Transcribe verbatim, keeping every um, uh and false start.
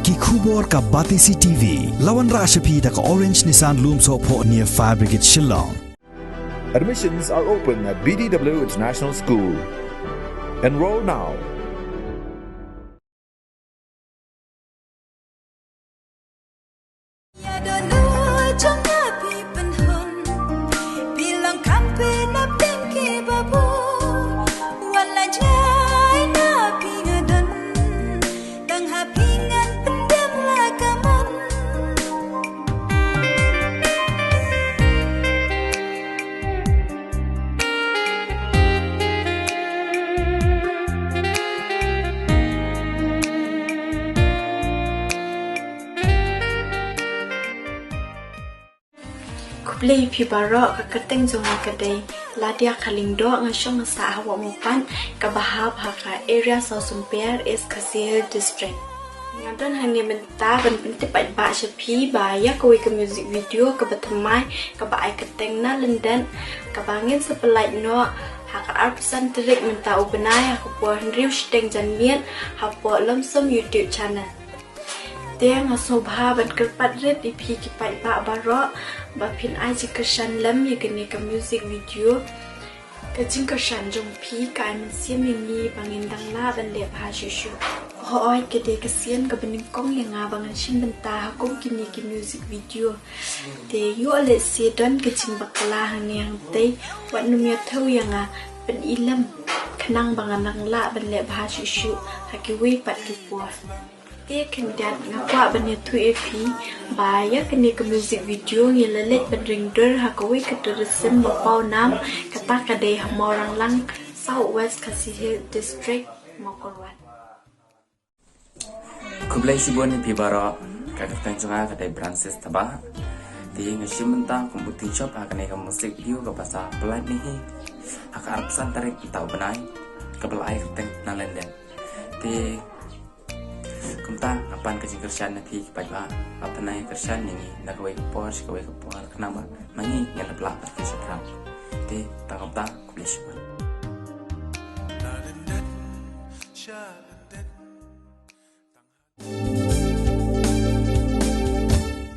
Ki khubor ka Batesi T V. La wanrah sha phi da ka Orange Nissan Lumsohphoh near Fire Brigade Shillong. Admissions are open at B D W International School. Enroll now. Ïa dohnud jong nga phi pynhun, phi long kham phi na pdeng ki babun. Wan la jngai na phi nga don, tang ha phi ngan pyndem la ka mon. Khublei phi baroh, ka kyrteng jong nga ka dei Ladia Kharlyngdoh, nga shong nga sah ha Wah Mupat, kaba hap ha ka Area Sawsumper, East Khasi Hills District. Nga don hangne mynta ban pyntip paidbah sha phi ba ïa kawei ka music video kaba thymmai, kaba ai kyrteng Na Lyndet, kaba ngin sa pynlait noh ha ka arphew san tarik mynta u bnai ha ka por hynriew shiteng janmiet hapoh Lomsom YouTube channel. Te nga sngewbha ban kyrpad rit ïa phi ki paidbah baroh ba phin ai jingkyrshan lem ïa kane ka music video. Ka jingkyrshan jong phi ka ai mynsiem ïa ngi ba ngin dang lah ban leh bha shuh shuh. Hooid, ka dei ka sien kaba nyngkong ïa nga ba ngan shim bynta ha kum kine ki music video. Te ïoh lehse don ka jingbakla hangne hangtei, wat nym ïathuh ïa nga, pyni lem khnang ba ngan dang lah ban leh bha shuh shuh ha kiwei pat ki por. Te khyndiat nga kwah ban ïathuh ïa phi ba ïa kane ka music video ngi la leit ban ring dur ha kawei ka tourism ba paw nam, kata ka dei ha Mawranglang, South West Khasi Hills District, Mawkyrwat. Khublei shibun ïa phi baroh, ka kyrteng jong nga ka dei Francis Thabah. Te nga shim bynta kum u tyngshop ha kane ka music video kaba sa pynlait ne hi ha ka arphew san tarik mynta u bnai, kaba la ai kyrteng Na Lyndet. Te kumta nga pan ka jingkyrshan na phi ki paidbah, ba pynai kyrshan ïa ngi na kawei ka por sha kawei ka por, khnang ba ma ngi ngin ïa pynlait bad ki shaphrang. Te tang kumta, khublei shibun.